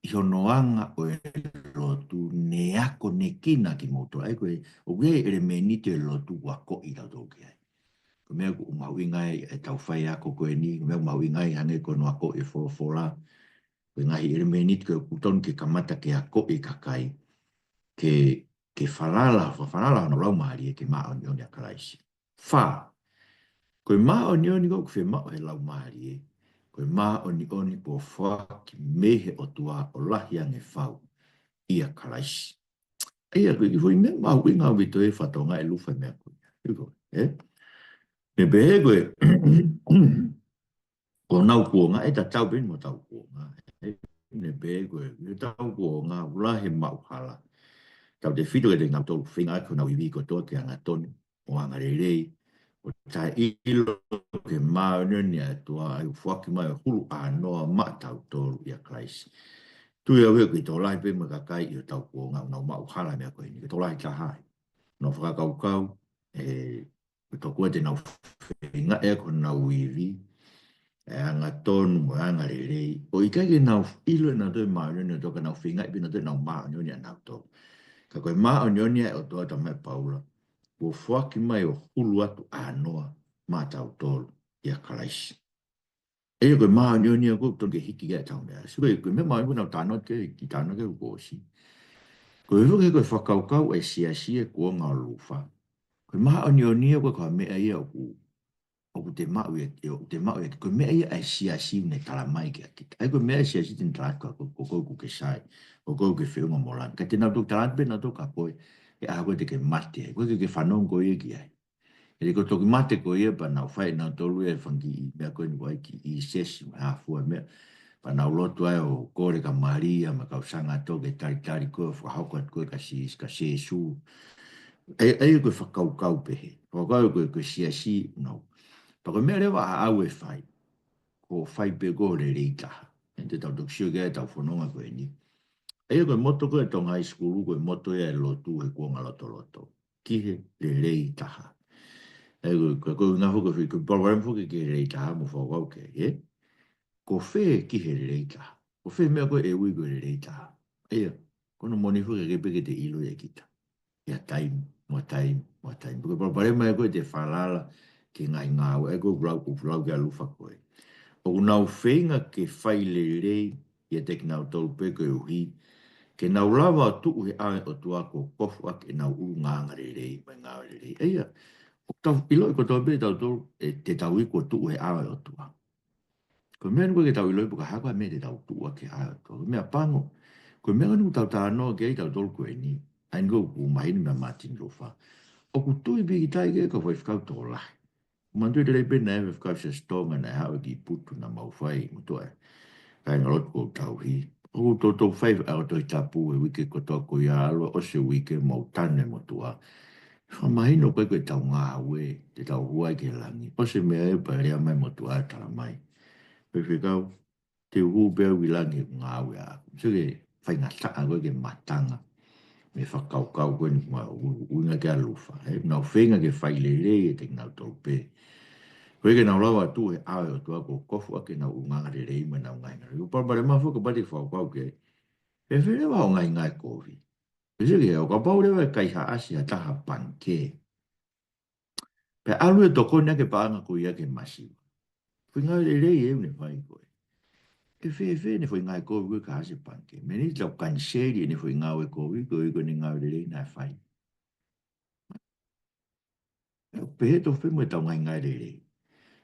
ʻi hono anga ʻo e lotu, ne akonekina kimoutolu. ʻA ia ko e, ʻoku ʻi ai e ʻelemēniti ʻo e lotu ʻoku akoʻi kitautolu ki ai. Ko e meʻa ʻoku mahuʻinga ai ʻetau faiako ko eni, ko e meʻa ʻoku mahuʻinga ai hangē ko hono akoʻi e folofola. Ko e ngaahi ʻelemēniti ko ē ʻoku totonu ke kamata ke akoʻi e kakai, ke, ke falala, fa-, falala honau laumālie ke māʻoniʻoni ʻa Kalaisi. Fā, ko e māʻoniʻoni ko ē ʻoku fiemaʻu he laumālie, ko e māʻoniʻoni kuo foaki mei he ʻOtua ʻo lahi ange fau ʻia Kalaisi. ʻA ia, ko e kiʻi foʻi meʻa mahuʻinga ʻaupito e fatongia e Lufa e meʻa ko ia. ʻIo, ē? Ne pehē ko e, ko honau kuonga, ʻe tatau pē mo hotau kuonga. Ē? Ne pehē ko e, ʻi hotau kuonga, ʻoku lahi e maʻuhala. Tautefito kiate kinautolu feinga ʻaki honau ivi kotoa ke angatonu mo angalelei, ʻo taʻeʻilo ki he māʻoniʻoni ʻa e ʻOtua, ʻa ia ʻoku foaki mai ʻo hulu ʻānoa maʻatautolu ʻia Kalaisi. Tui au ē ʻoku kei tokolahi pē mo e kakai ʻi hotau kuonga ʻoku nau maʻuhala e meʻa ko eni, ko e tokolahi taha ai. Nau fakakaukau, ē, ko e tokua te nau feinga ʻaki honau ivi, ʻa e angatonu mo e angalelei. ʻO ʻikai ke nau ʻilo ʻe nautolu e māʻoniʻoni ʻa e ʻOtua ka nau feinga pē nautolu ʻenau māʻoniʻoni ʻanautolu. Ka ko e māʻoniʻoni ʻa e ʻOtua, talamai ʻe Paula, kuo foaki mai ʻo hulu atu ʻānoa maʻatautolu ʻia Kalaisi. ʻA ia ko e māʻoniʻoni ia ʻoku totonu ke hiki ki ai ʻetau meʻa. Sio ko e, ko e meʻa mahuʻinga ʻoku nau talanoa ki ai, ki he talanoa ko ē kuo ʻosi. Ko e foki ko e fakakaukau ʻa e siasi he kuonga ʻo Lufa. Ko e māʻoniʻoni ia ʻoku ʻikai ko ha meʻa ia ʻoku, ʻoku te maʻu ia, ʻoku te maʻu ia, ko e meʻa ia ʻa e siasi ʻoku ne talamai kiate kita. ʻA ia ko e meʻa ʻa e siasi te ne tala atu kia koe, ko koe ʻoku ke sai, ko koe ʻoku ke feʻunga mo langi. Ka te nau toki tala atu pē nautolu kia koe, he ʻaho ko ē te ke mate ai, ʻoku ʻikai ke ke fanongo koe ia ki ai. He ko e toki mate ko ia pea nau fai ʻe nautolu e fanga kiʻi meʻa ko eni ʻoku ʻi ai e kiʻi sesi mo e hā fua e meʻa. Pea nau lotu ai ʻo kole kia Malia mo e kau sanga ʻo toki talitali koe ʻo fakahoko atu koe kia Sī-, kia Sīsū. ʻA ia, ʻa ia ko e fakakaukau pehē. Fakakaukau ko e, ko e siasi nau. Pea ko e meʻa leva ʻa ʻau ʻe fai, ko e fai pē ko e lelei taha. ʻE te tau toki sio ki ai ʻetau fononga ko eni. ʻA ia ko e moto ko ē ʻa e Tonga High School, ko e moto ia ʻa e lotu he kuonga lotoloto. Ki he lelei taha. ʻA ia ko, ko, ko e ngaahi foki, ko e palopalema foki ki he lelei taha mo fakakaukau ki ai, ē? Ko fē ki he lelei taha? Ko fē meʻa ko ē ʻe ui ko e lelei taha? ʻA ia, ko hono moʻoni foki ʻoku ʻikai pē ke te ʻilo ia ʻe kita. ʻI ha taimi, mo ha taimi, mo ha taimi. Ko e palopalema ia ko ē te falala ki he ngaahi ngāue, ʻa ia ko e lau, ʻoku lau ki ai ʻa Lufa ko ē. ʻOku nau feinga ke fai lelei ʻiate kinautolu pē koeʻuhi ke nau lava ʻo tuʻu he ʻao ʻo e ʻOtua kuo kofu ʻaki ʻenau ʻulungaanga lelei mo e ngāue lelei. ʻA ia, ʻoku tau ʻiloʻi kotoa pē tautolu, ʻe, te tau iku ʻo tuʻu he ʻao ʻo e ʻOtua. Ko e meʻa eni ʻoku ʻikai ke tau ʻiloʻi pe ko e hā koā e meʻa te tau tuʻu ʻaki he ʻao ʻo e ʻOtua. Ko e meʻa pango, ko e meʻa eni ʻoku tau talanoa ki ai tautolu ko eni. ʻA ia ʻoku mahino mei he Martin Luther. ʻOku tui pīkitai ki ai e kau faifekau tokolahi. Manatuʻi lelei pē naʻe ʻi ai e faifekau Siasi Tonga naʻe haʻu ki Putu naʻa mau fai motuʻa e kāingalotu ʻoku tauhi. ʻOku toutou fai ʻa e Tohi Tapu he uike kotoa ko ia, ʻalu ʻosi e uike mau tane motuʻa. Fakamahino ko ē ko ʻetau ngāue, te tau hū ai ki langi. ʻOsi e meʻa ē pea lea mai motuʻa talamai, faifekau, te u hū pē au ki langi he ngāue ʻaʻaku. Sio ki he faingataʻa ko ē ki he matanga mei he fakakaukau ko eni ʻoku ma ʻu-, ʻuhinga ki ai ʻa Luther, ē? Nau feinga ke fai lelei ʻiate kinautolu pē, koeʻuhi ke nau lava ʻo tuʻu he ʻao ʻo e ʻOtua kuo kofu ʻaki ʻenau ʻulungaanga lelei mo ʻenau ngaahi ngāue. Ko e palopalema foki kapau te ke fakakaukau ki ai, ʻe fēfē leva hoʻo ngaahi ngāue kovi? Pea sio ki ai, ʻo kapau leva ʻe kaihaʻasi ha taha pangikē, pea ʻalu ʻo tokoni ʻaki e paʻanga ko ia ki he masiva. Foʻi ngāue lelei ē ʻoku ne fai ko ē. ʻE fēfē ʻene foʻi ngāue kovi ko ē kaihaʻasi e pangikē? Meimei te tau kaniseli ʻene foʻi ngāue kovi koeʻuhi ko ʻene ngāue lelei naʻe fai. ʻE pehē tofu pē mo ʻetau ngaahi ngāue lelei.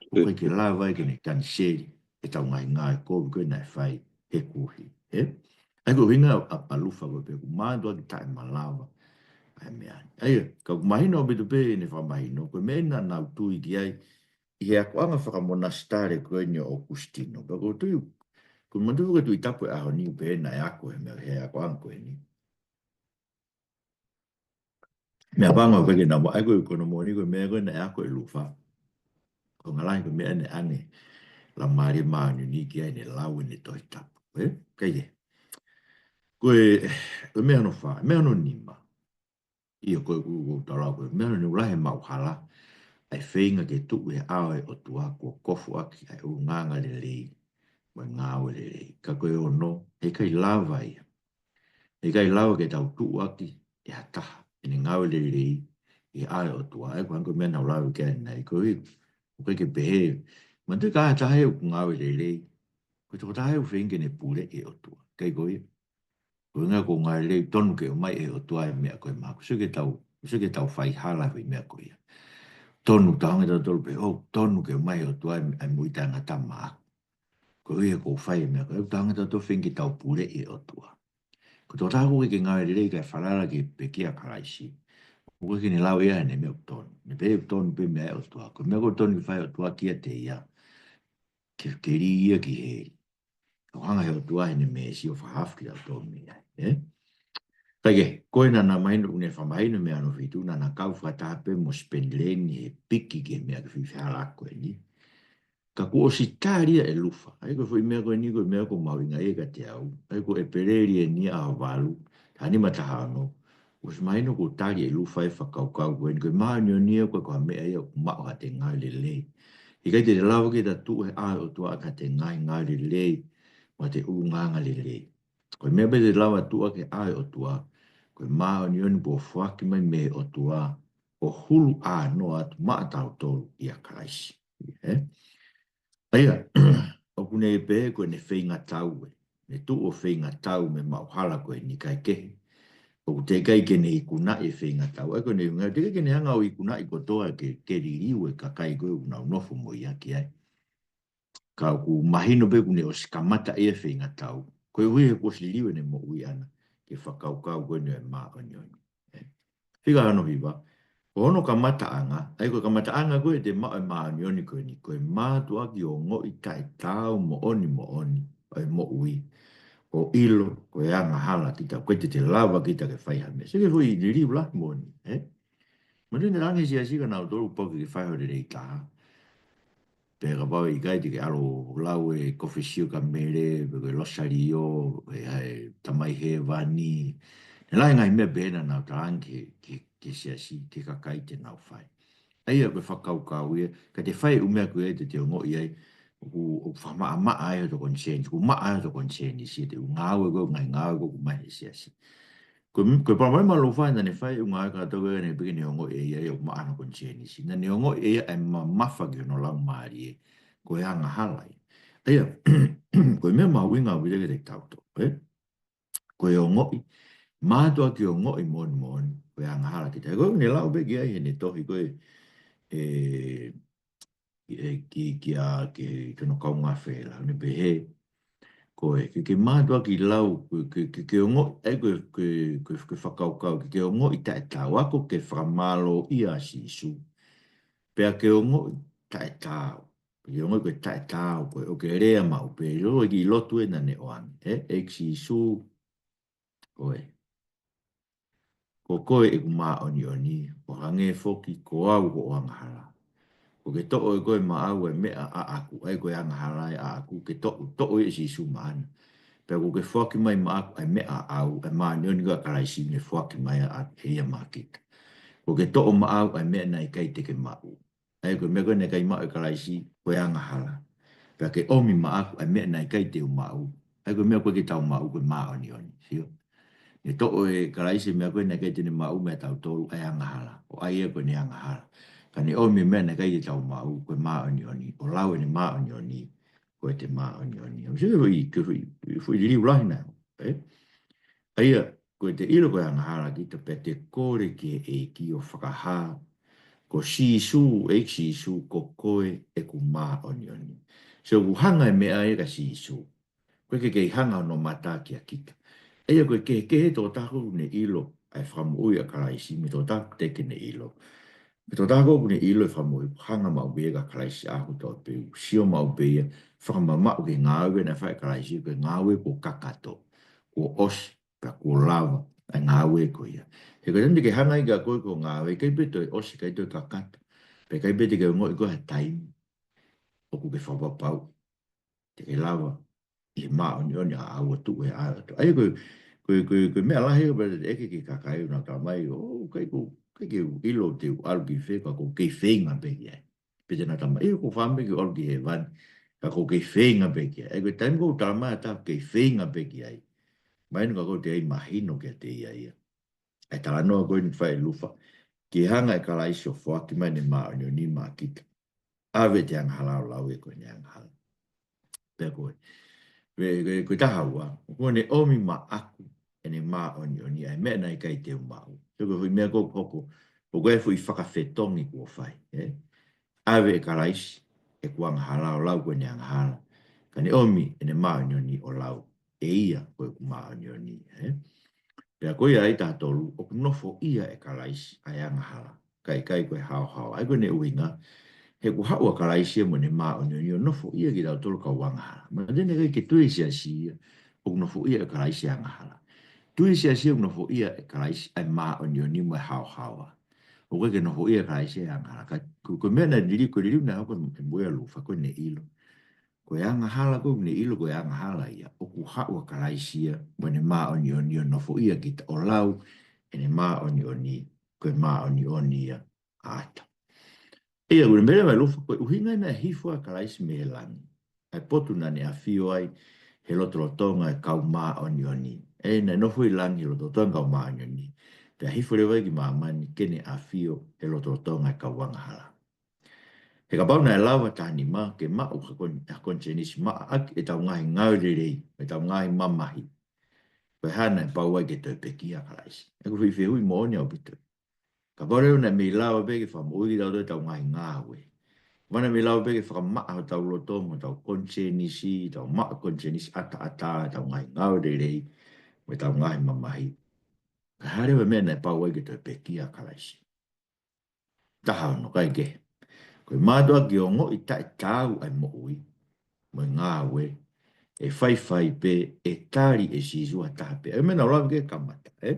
ʻOku ʻikai ke lava ai ke ne kaniseli ʻetau ngaahi ngāue kovi ko ē naʻe fai he kuohili, ē? ʻA ia ko e ʻuhinga ʻa, ʻa Luther ko ē pē ʻoku mātuʻaki taʻemalava ʻa e meʻa ni. ʻA ia, ka ʻoku mahino ʻaupito pē ʻene fakamahino, ko e meʻa eni naʻa nau tui ki ai ʻi he akoʻanga fakamonasitale ko eni ʻo ʻOkusitino. Pea ʻoku ou tui, ʻoku ou manatu ko e Tuʻi Tapu ʻo e ʻaho ni pē naʻe ako he meʻa, he akoʻanga ko eni. Meʻapango ʻoku ʻikai ke nau, ʻa ia ko e, ko hono moʻoni ko e meʻa ko ē naʻe ako ʻe Luther. Tonga lahi ko e meʻa ʻeni ʻoku ʻange Laumālie Māʻoniʻoni ki ai ʻene lau ʻene Tohi Tapu. Ē? Kae kehe. Ko e, ko e meʻa hono fā, meʻa hono nima. ʻIo, ko e ʻoku, ʻoku tau lau ko e meʻa hono nima, lahi e maʻuhala ʻa e feinga ke tuʻu he ʻao ʻo e ʻOtua kuo kofu ʻaki ʻa e ʻulungaanga lelei mo e ngāue lelei. Ka ko e ono, heʻikai lava ia. Heʻikai lava ke tau tuʻu ʻaki ʻe ha taha ʻene ngāue lelei ʻi he ʻao ʻo e ʻOtua. ʻA ia ko e hangē ko e meʻa naʻa ku lave ki ai ʻanenai, ko e, ʻoku ʻikai ke pehē, manatuʻi ka ʻi ai ha taha ʻoku ngāue lelei, ko e tokotaha ia ʻoku feinga ke ne puleʻi e ʻOtua. ʻIkai ko ia. Ko e ʻuhinga ko e ngāue lelei, tonu ke ʻomai ʻe he ʻOtua e meʻa ko ē maʻaku. Sio ki heʻetau, sio ki heʻetau faihala he meʻa ko ia. Tonu, tau hanga ʻe tautolu pē, ʻo, tonu ke ʻomai ʻe he ʻOtua e moʻui taʻengata maʻaku. Koeʻuhi he ʻoku ou fai e meʻa ko ē, tau hanga ʻe tautolu feinga ke tau puleʻi e ʻOtua. Ko e tokotaha ʻoku ʻikai ke ngāue lelei kae falala ki he pekia ʻa Kalaisi, ʻoku ʻikai ke ne lau ia ʻene meʻa ʻoku tonu. Ne pehē ʻoku tonu pē meʻa ʻa e ʻOtua. Ko e meʻa ʻoku tonu ke fai ʻe he ʻOtua kiate ia, ke, ke lī ia ki heli. ʻO hanga ʻe he ʻOtua ʻi heʻene meesi ʻo fakahaofi kitautolu mei ai, ē? Kae kehe, ko e naʻa na mahino, ʻoku ne fakamahino meʻa hono fitu, naʻa na kau fakataha pē mo Spendlane he piki ki he meʻa ke fifehalaaki ko eni. Ka kuo ʻosi tali ia ʻe Lufa. ʻA ia ko e foʻi meʻa ko eni, ko e meʻa ʻoku mahuʻinga ia kiate au. ʻA ia ko ʻEpeleli eni ʻaho valu, taha nima taha ono. Kuo ʻosi mahino kuo tali ʻe Lufa e fakakaukau ko eni, ko e māʻoniʻoni ia ʻoku ʻikai ko ha meʻa ia ʻoku maʻu ʻi haʻate ngāue lelei. ʻIkai te te lava ke ta tuʻu he ʻao ʻo e ʻOtua ʻaki haʻate ngaahi ngāue lelei mo haʻate ʻulungaanga lelei. Ko e meʻa pē te te lava tuʻu ʻaki he ʻao ʻo e ʻOtua, ko e māʻoniʻoni kuo foaki mai mei he ʻOtua, ʻo hulu ʻānoa atu maʻatautolu ʻia Kalaisi. Ē? ʻA ia, ʻoku ne pehē ko ʻene feinga tau ē. Ne tuʻu ʻo feinga tau mei he maʻuhala ko eni, kae kehe, ʻoku teʻeki ai ke ne ikunaʻi e feinga tau. ʻA ia ko ʻene ʻuhinga, teʻeki ai ke ne hanga ʻo ikunaʻi kotoa ke, ke liliu e kakai ko ē ʻoku nau nofo mo ia ki ai. Ka ʻoku mahino pē kuo ne ʻosi kamata ia e feinga tau. Koeʻuhi he kuo ʻosi liliu ʻene moʻui ʻana ki he fakakaukau ko eni ʻo e māʻoniʻoni. Ē. Fika hono hiva. Ko hono kamataʻanga, ʻa ia ko e kamataʻanga ko ē ʻete maʻu e māʻoniʻoni ko eni, ko e mātuʻaki ongoʻi taʻetaau moʻoni moʻoni ʻo e moʻui, ʻo ʻilo ko e angahala kita, ʻoku ʻikai te te lava kita ke fai ha meʻa. Sio ki he foʻi liliu lahi moʻoni, ē? Manatuʻi naʻe ʻange ʻe he siasi kia nautolu ʻoku pau ke ke fai ho lelei taha. Pea kapau ʻe ʻikai te ke ʻalu ʻo lau e Kōfesio kia Mele, pe ko e Losaliō, ʻe, ʻa e Tamai Hēvani. Naʻe lahi e ngaahi meʻa pehē naʻa nau talaange ki he, ki he, ki he siasi, ki he kakai te nau fai. ʻA ia ko e fakakaukau ia, ka te fai e ʻū meʻa ko ia te te ongoʻi ai, ʻoku, ʻoku fakamaʻamaʻa ai hoto konisēnisi, ʻoku maʻa ai hoto konisēnisi, ʻete ʻū ngāue ko ē, ngaahi ngāue ko ē ʻoku maʻu ʻe he siasi. Ko, ko e palopalema ʻa Lufa naʻa ne fai e ʻū ngāue kātoa ko ē naʻe ʻikai ke ne ongoʻi ʻe ia ʻoku maʻa hono konisēnisi. Naʻa ne ongoʻi ʻe ia e mamafa ki hono laumālie ko e angahala ia. ʻA ia, ko e meʻa mahuʻinga ʻaupito kiate kitautolu, ē? Ko e ongoʻi, mātuʻaki ongoʻi moʻoni moʻoni ko e angahala kita. Ko ʻene lau pē ki ai heʻene tohi ko ē, ē, ē, ki, ki a, ki, ki hono kaungā fela, ʻo ne pehē, ko e, ke, ke mātuʻaki lau, ke, ke, ke, ke ongoʻi, ʻa ia ko e, ko e, ko e, ko e fakakaukau, ke, ke ongoʻi taʻetaau, ako ke fakamālōʻia ʻa Sīsū. Pea ke ongoʻi taʻetaau. Ke ongoʻi ko e taʻetaau, ko e ʻoku ke lea maʻu pē, ʻilo e kiʻi lotu ē naʻa ne ʻoange, ē, ʻEiki Sīsū, ko e, ko koe ʻeku māʻoniʻoni, ʻo hangē foki ko au ko ho angahala. ʻOku ke toʻo ʻe koe maʻau e meʻa ʻaʻaku, ʻa ia ko e angahala ʻaʻaku, ke toʻo, toʻo ʻe Sīsū maʻana. Pea ʻoku ke foaki mai maʻaku ʻa e meʻa ʻaʻau, ʻa e māʻoniʻoni ko ē ʻa Kalaisi ne foaki mai ʻaʻaku, ʻe ia maʻa kita. ʻOku ke toʻo maʻau ʻa e meʻa naʻe ʻikai te ke maʻu. ʻA ia ko e meʻa ko ē naʻe ʻikai maʻu ʻe Kalaisi, ko e angahala. Pea ke ʻomi maʻaku ʻa e meʻa naʻe ʻikai te u maʻu. ʻA ia ko e meʻa ko ē ke tau maʻu ko e māʻoniʻoni. Sio? Ne toʻo ʻe Kalaisi e meʻa ko ē naʻe ʻikai te ne maʻu meia tautolu, ʻa e angahala. ʻO ʻai ia ko ʻene angahala. Ka ne ʻomi e meʻa naʻe ʻikai te tau maʻu, ko e māʻoniʻoni. ʻO lau ʻene māʻoniʻoni, ko ʻete māʻoniʻoni. ʻO sio ki he foʻi, ki he foʻi, foʻi liliu lahi naʻe, ē? ʻA ia, ko ʻete ʻilo ko e angahala kita pea te kole ki he ʻEiki ʻo fakahā, ko Sīsū, ʻEiki Sīsū, ko koe ʻeku māʻoniʻoni. So, ʻoku hanga e meʻa ia kia Sīsū. ʻOku ʻikai ke kei hanga hono mata kia kita. ʻA ia ko e kehekehe e tokotaha ʻoku ne ʻilo ʻa e fakamoʻui ʻa Kalaisi, mei he tokotaha ʻoku teʻeki ke ne ʻilo. Mei he tokotaha ʻoku ne ʻilo e fakamoʻui, hanga maʻu pē ia kia Kalaisi ʻaho kotoa pē, sio maʻu pē ia, fakamamaʻu ki he ngāue naʻe fai ʻe Kalaisi, ko e ngāue kuo kakato, kuo ʻosi, pea kuo lava ʻa e ngāue ko ia. He ko e taimi te ke hanga ai kia koe ki hoʻo ngāue, ʻikai pē toe ʻosi, ʻikai toe kakato. Pea ʻikai pē te ke ongoʻi koe ha taimi. ʻoku ke fakapapau te ke lava ʻi he māʻoniʻoni ʻa ʻaua ʻo tuʻu he ʻao ʻo e ʻOtua. ʻA ia ko e, ko e, ko e, ko e meʻa lahi ʻoku pehē ʻe he kakai ʻoku nau talamai, ʻoku ʻikai ke, ʻikai ke u ʻilo te u ʻalu ki fē, ka ʻoku ou kei feinga pē ki ai. Pe te nau talamai, ʻio, ʻoku ou feinga pē ke u ʻalu ki hēvani, ka ʻoku ou kei feinga pē ki ai. ʻA ia ko e taimi ʻoku talamai ʻe ha taha ʻoku kei feinga pē ki ai, mahino ka ʻoku te ʻai mahino kiate ia ia. ʻA e talanoa ko eni ʻoku fai ʻe Lufa, ke hanga ʻe Kalaisi ʻo foaki mai ʻene māʻoniʻoni maʻa kita, ʻave ʻete angahala ʻo lau ia ko ʻene angahala. Pea ko e, ko e, ko e, ko e taha ua, ʻoku ne ʻomi maʻaku ʻene māʻoniʻoni ʻa e meʻa naʻe ʻikai te u maʻu. Sio ko e foʻi meʻa ʻoku hoko, ʻoku ʻi ai e foʻi fakafetongi kuo fai, ē? ʻAve ʻe Kalaisi ʻeku angahala ʻo lau ko ʻene angahala, ka ne ʻomi ʻene māʻoniʻoni ʻo lau ʻe ia ko ʻeku māʻoniʻoni, ē? Pea ko ia ai taha tolu, ʻoku nofoʻia ʻe Kalaisi ʻa e angahala, kae ʻikai ko e haohaoa. ʻA ia ko ʻene ʻuhinga, he ʻoku haʻu ʻa Kalaisi ia mo ʻene māʻoniʻoni ʻo nofoʻia kitautolu kau angahala. Manatuʻi naʻe ʻikai ke tui e siasi ia ʻoku nofoʻia ʻe Kalaisi e angahala. Tui e siasi ia ʻoku nofoʻia ʻe Kalaisi ʻa e māʻoniʻoni mo e haohaoa. ʻOku ʻikai ke nofoʻia ʻe Kalaisi e angahala. Ka ko, ko e meʻa naʻe liliu, ko e liliu naʻe hoko ʻi he moʻui ʻa Lufa, ko ʻene ʻilo, ko e angahala ko ʻene ʻilo ko e angahala ia, ʻoku haʻu ʻa Kalaisi ia mo ʻene māʻoniʻoni ʻo nofoʻia kita ʻo lau ʻene māʻoniʻoni, ko e māʻoniʻoni ia ʻa ʻAta. ʻA ia, ʻoku ne meʻa leva ʻe Lufa, ko e ʻuhinga naʻe hifo ai ʻa Kalaisi mei he langi, ʻa e potu naʻa ne ʻafio ai he lotolotonga ʻo e kau māʻoniʻoni. ʻE, naʻe nofo ʻi langi he lotolotonga ʻo e kau māʻoniʻoni, pea hifo leva ia ki māmani ke ne ʻafio he lotolotonga ʻo e kau angahala. He kapau naʻe lava ʻe taha nima ke maʻu ha kon-, ha konisēnisi maʻa ʻaki ʻetau ngaahi ngāue lelei, ʻetau ngaahi mamahi, ko e hā naʻe pau ai ke toe pekia ʻa Kalaisi? ʻA ia ko e foʻi fehuʻi moʻoni ʻaupito. Kapau leva naʻe mei lava pē ke fakamoʻui kitautolu ʻe heʻetau ngaahi ngāue, kapau naʻe mei lava pē ke fakamaʻa hotau loto mo hotau konisēnisi, tau maʻu konisēnisi ʻataʻatā, ʻetau ngaahi ngāue lelei mo ʻetau ngaahi mamahi, ko e hā leva e meʻa naʻe pau ai ke toe pekia ʻa Kalaisi? Taha ono, ʻikai ke. Ko e mātuʻaki ongoʻi taʻetaau ʻa e moʻui mo e ngāue, ʻe faifai pē ʻe tali ʻe Sīsū ha taha pē. ʻA ia meʻa naʻa ku lave ki ai he kamata, ē?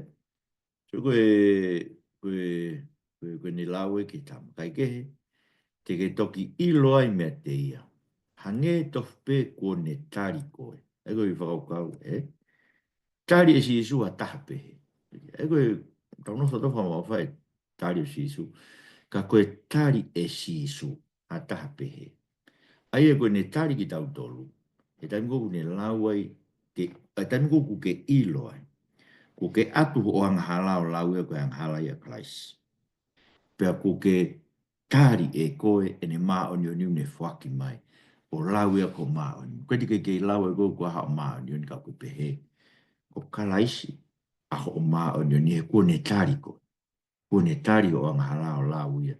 So ko e, ko e, ko e, ko ʻene lau ē ki he tama, kae kehe, te ke toki ʻilo ai meiate ia, hangē tofu pē kuo ne tali koe. ʻA ia ko e fakakaukau, ē? Tali ʻe Sīsū ha taha pehē. ʻA ia ko e, tau nofo ʻo tau fakamamafa e tali ʻo Sīsū. Ka ko e tali ʻe Sīsū ha taha pehē. ʻA ia ko ʻene tali kitautolu he taimi ko ē ʻoku ne lau ai, ke, ʻa e taimi ko ē ʻoku ke ʻilo ai, ʻoku ke ʻatu hoʻo angahala ʻo lau ia ko e angahala ia ʻa Kalaisi. Pea ʻoku ke tali ʻe koe ʻene māʻoniʻoni ʻoku ne foaki mai, ʻo lau ia ko e māʻoniʻoni. ʻOku ʻikai te ke kei lau ʻe koe ko e hā hoʻo māʻoniʻoni, ka ʻoku pehē, ko Kalaisi ʻa hoʻo māʻoniʻoni he kuo ne tali koe. Kuo ne tali hoʻo angahala ʻo lau ia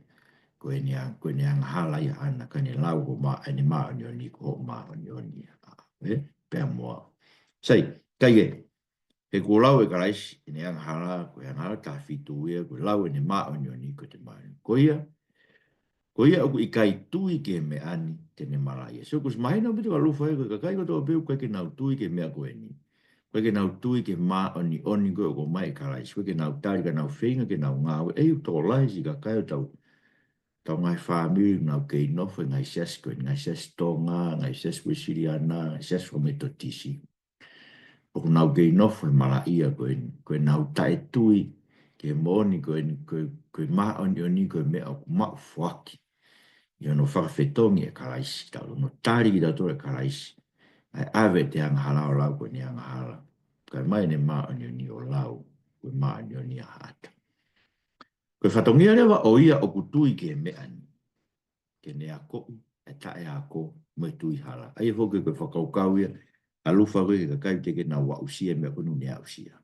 ko ʻene ang-, ko ʻene angahala ia ʻaʻana, ka ne lau ko e mā-, ʻene māʻoniʻoni ko hoʻo māʻoniʻoni ia. Ē? Pea mo au. Sai, ʻikai ke. He kuo lau ʻe Kalaisi ʻene angahala, ko e angahala taha fitu ia, kuo lau ʻene māʻoniʻoni ko ʻete māʻoniʻoni. Ko ia, ko ia ʻoku ʻikai tui ki he meʻa ni, te ne malaʻia. So, ʻoku ʻosi mahino ʻaupito kia Lufa ia, ko e kakai kotoa pē ʻoku ʻikai ke nau tui ki he meʻa ko eni, ʻoku ʻikai ke nau tui ki he māʻoniʻoni ko ē ʻoku ʻomai ʻe Kalaisi, ʻoku ʻikai ke nau tali, ka nau feinga ke nau ngāue, ʻa ia ʻoku tokolahi siʻi kakai ʻo ʻetau, ʻetau ngaahi fāmili ʻoku nau kei nofo he ngaahi siasi ko eni, ngaahi siasi Tonga, ngaahi siasi Uēsiliana, ngaahi siasi fakaMetotisi. ʻOku nau kei nofo he malaʻia ko eni, ko ʻenau taʻetui ki he moʻoni ko eni, ko e, ko e māʻoniʻoni ko e meʻa ʻoku maʻu foaki ʻi hono fakafetongi ʻe Kalaisi, tau, hono tali kitautolu ʻe Kalaisi, ʻa e ʻave ʻete angahala ʻo lau ko ʻene angahala, kae ʻomai ʻene māʻoniʻoni ʻo lau ko e māʻoniʻoni ʻa ʻAta. Ko e fatongia leva ʻo ia ʻoku tui ki he meʻa ni, ke ne akoʻi ʻa e taʻeako mo e tui hala. ʻA ia foki ko e fakakaukau ia ʻa Lufa ko ē ki he kakai teʻeki ke nau aʻusia e meʻa ko eni ʻoku ne aʻusia.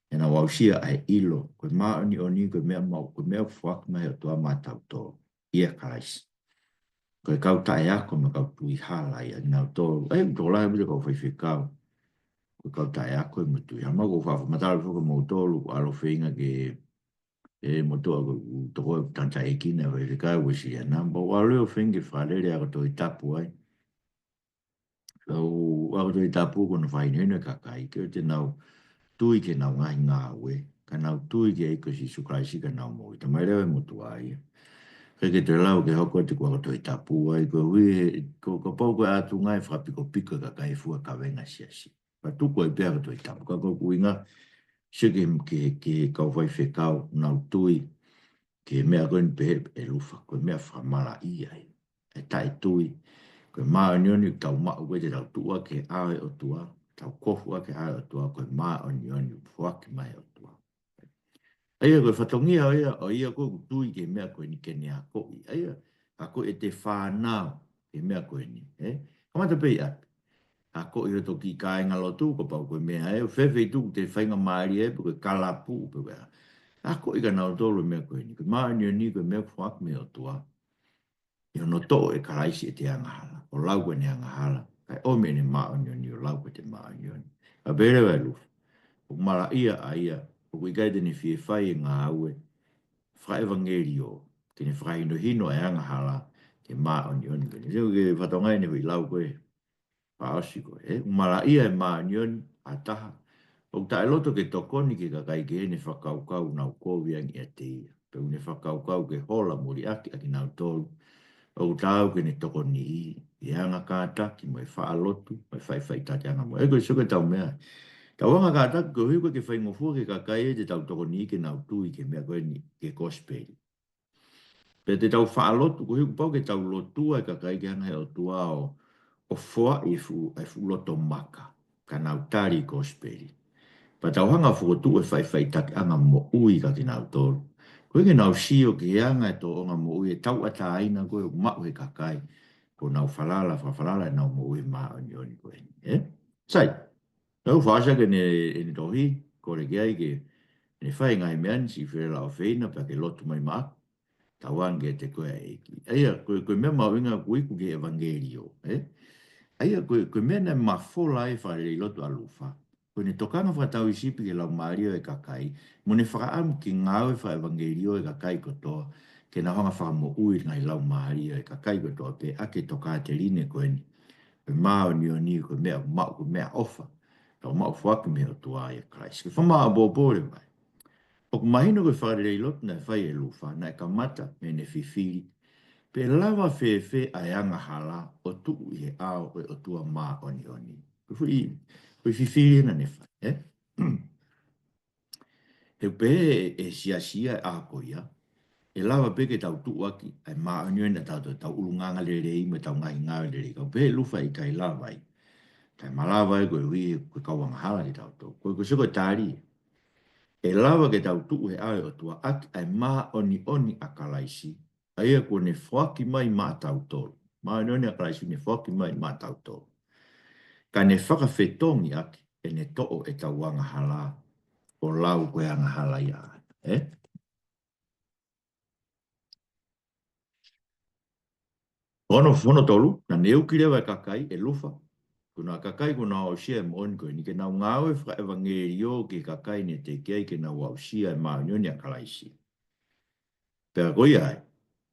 Ke nau aʻusia ʻa e ʻilo, ko e māʻoniʻoni, ko e meʻa maʻu, ko e meʻa foaki mai ʻe he ʻOtua maʻatautolu ʻia Kalaisi. Ko e kau taʻeako mo e kau tui hala ia ʻa kinautolu. ʻA ia ʻoku tokolahi ʻaupito e kau faifekau ko e kau taʻeako mo e tui hala. Mahalo ʻoku ou faʻa fakamatala foki mo kimoutolu, ʻoku ou ʻalu ʻo feinga ke, ʻe motuʻa ko ʻeku tokoua ʻoku tangataʻeiki naʻe faifekau Uēsiliana, pea u ʻalu ʻo feinga ke fakalele ako Tohi Tapu ai. Pea u ako Tohi Tapu ko hono fakahinohino e kakai ke ʻoua te nau tui ki heʻenau ngaahi ngāue, ka nau tui ki he ʻEiki ko Sīsū Kalaisi ka nau moʻui. Talamai leva ʻe he motuʻa ia, ʻIkai ke toe lava ke hoko atu ko e ako Tohi Tapu ai, ko e ʻuhi, ko, kapau ko e ʻatunga ʻe fakapikopiko e kakai fua kavenga siasi. Pea tuku ai pē ako Tohi Tapu. Ka ko ʻeku ʻuhinga, sio ki he, ki he, ki he kau faifekau, nau tui ki he meʻa ko eni pehē ʻe Lufa, ko e meʻa fakamalaʻia ia. ʻE taʻetui, ko e māʻoniʻoni ʻoku tau maʻu ko ē te tau tuʻu ʻaki he ʻao ʻo e ʻOtua, tau kofu ʻaki he ʻao ʻo e ʻOtua, ko e māʻoniʻoni ʻoku foaki mai ʻe he ʻOtua. ʻA ia ko e fatongia ʻo ia, ʻo ia ko ē ʻoku tui ki he meʻa ko eni ke ne akoʻi. ʻA ia, akoʻi ʻete fānau ki he meʻa ko eni, ē? Kamata pē ʻi ʻapi. Akoʻi hoto kiʻi kāingalotu, kapau ko e meʻa ē, ʻo fēfē ʻi tuku ʻete faingamālie ē, pe ko e kalapu, pe ko e hā. Akoʻi kia nautolu e meʻa ko eni. Ko e māʻoniʻoni, ko e meʻa ʻoku foaki mei he ʻOtua. ʻI hono toʻo ʻe Kalaisi ʻete angahala, ʻo lau ko ʻene angahala, kae ʻomi ʻene māʻoniʻoni ʻo lau ko ʻete māʻoniʻoni. Ka pehē leva ʻe Lufa, ʻoku malaʻia ʻa ia, ʻoku ʻikai te ne fie fai e ngāue fakaʻevangeliō, ke ne fakahinohino ʻa e angahala ki he māʻoniʻoni ko eni. Sio ki he fatongia ʻene foʻi lau ko ē, fakaʻosi ko ē, ʻoku malaʻia e māʻoniʻoni ʻa ha taha ʻoku taʻeloto ke tokoni ki he kakai kehe ne fakakaukau ʻoku nau kovi ange ʻiate ia. Pe ʻoku ne fakakaukau ke hola muliʻaki ʻa kinautolu ʻoku taau ke ne tokoniʻi, ʻi he anga kātaki mo e faʻa lotu, mo e faʻifaʻitakiʻanga mo e, ʻa ia ko e sio ki heʻetau meʻa. Tau anga kātaki koeʻuhi ʻoku ʻikai ke faingofua ki he kakai ē te tau tokoniʻi ke nau tui ki he meʻa ko eni, ki he kosipeli. Pea te tau faʻa lotu, koeʻuhi kuo pau ke tau lotua e kakai ke hanga ʻe he ʻOtua ʻo, ʻo foaʻi e fuʻu, e fuʻu loto maka, ka nau tali e kosipeli. Pea tau hanga ʻo fokotuʻu e faʻifaʻitakiʻanga moʻui kia kinautolu, koeʻuhi ke nau sio ki he anga e tōʻonga moʻui ʻe tauʻatāina ko ē ʻoku maʻu ʻe he kakai kuo nau falala, fakafalala ʻenau moʻui he māʻoniʻoni ko eni, ē? Sai, naʻá ku fakaʻosi ʻaki ʻene, ʻene tohi, kole ki ai ke ne fai e ngaahi meʻa ni, siʻi felāveʻi ʻofeina, pea ke lotu mai maʻaku. Tauange kiate koe ʻa e ʻEiki. ʻA ia, ko e, ko e meʻa mahuʻinga ʻoku iku ki he ʻevangeliō, ē? ʻA ia, ko e, ko e meʻa naʻe mafola ai e fakalelei lotu ʻa Lufa, ko ʻene tokanga fakatauhisipi ki he laumālie ʻo e kakai, mo ʻene fakaʻamu ke ngāue fakaʻevangeliō e kakai kotoa, ke nau hanga ʻo fakamoʻui e ngaahi laumālie ʻo e kakai kotoa pē ʻaki e tokāteline ko eni. Ko e māʻoniʻoni, ko e meʻa maʻu, ko e meʻaʻofa, tau maʻu foaki mei he ʻOtua ʻia Kalaisi. Ko e fakamāʻopoʻopo leva ia. ʻOku mahino ko e fakalelei lotu naʻe fai ʻe Lufa, naʻe kamata mei heʻene fifili pe ʻe lava fēfē ʻa e angahala ʻo tuʻu ʻi he ʻao ʻo e ʻOtua māʻoniʻoni. Ko e foʻi, ko e fifili naʻá ne fai, ē? He ʻoku pehē ʻe he siasi ʻa e ako ia, ʻe lava pē ke tau tuʻu ʻaki ʻa e māʻoniʻoni ʻatautolu, ʻetau ʻulungaanga lelei mo ʻetau ngaahi ngāue lelei. Ka ʻoku pehē ʻe Lufa ʻikai lava ia. Kae malava ia koeʻuhi ko e kau angahala kitautolu. Ko e, ko e sio ko e tali, ʻe lava ke tau tuʻu he ʻao ʻo e ʻOtua ʻaki ʻa e māʻoniʻoni ʻa Kalaisi, ʻa ia kuo ne foaki mai maʻatautolu. Māʻoniʻoni ʻa Kalaisi ne foaki mai maʻatautolu, ka ne fakafetongi ʻaki ʻene toʻo ʻetau angahala ʻo lau ko e angahala ia ʻaʻana, ē? Ono, ono tolu, naʻá ne uki leva e kakai ʻe Lufa, ko e kakai kuo nau aʻusia e moʻoni ko eni, ke nau ngāue fakaʻevangeliō ki he kakai ne teʻeki ai ke nau aʻusia e māʻoniʻoni ʻa Kalaisi. Pea ko ia ai,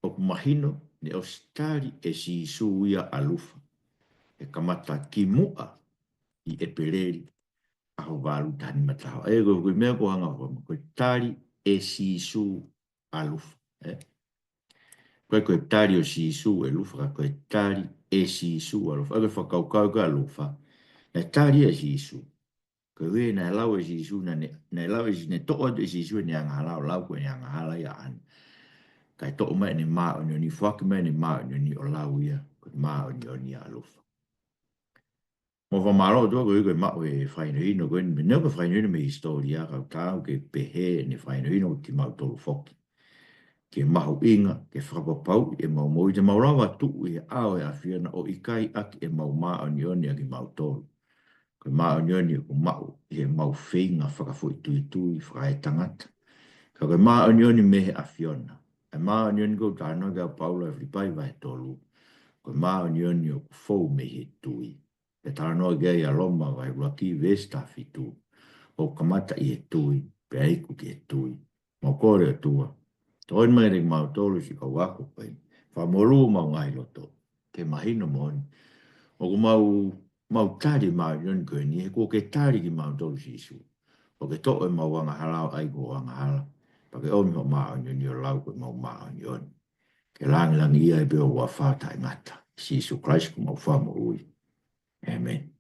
ʻoku mahino naʻe ʻosi tali ʻe Sīsū ia ʻa Lufa, he kamata kimuʻa ʻi ʻEpeleli ʻaho valu taha nima taha. ʻA ia ko e, ko e meʻa ʻoku ou hanga ʻo fakamatala, ko e tali ʻe Sīsū ʻa Lufa, ē? ʻIkai ko e tali ʻo Sīsū ʻe Lufa, ka ko e tali ʻe Sīsū ʻa Lufa. ʻA ia ko e fakakaukau ko ē ʻa Lufa, naʻe tali ʻe Sīsū. Koeʻuhi naʻe lau ʻe Sīsū, naʻá ne, naʻe lau ʻe Sī-, naʻe toʻo atu ʻe Sīsū ʻene angahala, ʻo lau ko ʻene angahala ia ʻaʻana. Kae toʻo mai ʻene māʻoniʻoni, foaki mai ʻene māʻoniʻoni ʻo lau ia ko e māʻoniʻoni ʻa Lufa. Mou fakamālō atu koeʻuhi ko e maʻu e fakahinohino ko eni, neongo ko e fakahinohino mei he hisitōlia, ka ʻoku taau ke pehē ʻene fakahinohino kiate kimautolu foki. Ke mahuʻinga, ke fakapapauʻi ʻemau moʻui te mau lava tuʻu ʻi he ʻao ʻo e ʻAfiona ʻo ʻikai ʻaki ʻemau māʻoniʻoni ʻa kimautolu. Ko e māʻoniʻoni ʻoku maʻu ʻi heʻemau feinga fakafoʻituitui, fakaetangata. Ka ko e māʻoniʻoni mei he ʻAfiona. ʻA e māʻoniʻoni ko ē talanoa ki ai ʻa Paula ʻi Filipai vahe tolu, ko e māʻoniʻoni ʻoku fou mei he tui. Pea talanoa ki ai ʻa Loma vahe ʻuluaki veesi taha fitu, ʻoku kamata ʻi he tui, pea iku ki he tui. Mau kole ʻOtua, tokoni mai kiate kimautolu siʻi kau ako ko eni. Fakamolū homau ngaahi loto, ke mahino moʻoni ʻoku mau, mau tali e māʻoniʻoni ko eni, he kuo ke tali kimautolu Sīsū. ʻO ke toʻo ʻemau angahala ʻo ʻai ko hoʻo angahala, pea ke ʻomi hoʻo māʻoniʻoni ʻo lau ko ʻemau māʻoniʻoni. ke langilangiʻia ai pē ho huafa taʻengata. ʻIa Sīsū Kalaisi ko homau Fakamoʻui. ʻĒmeni.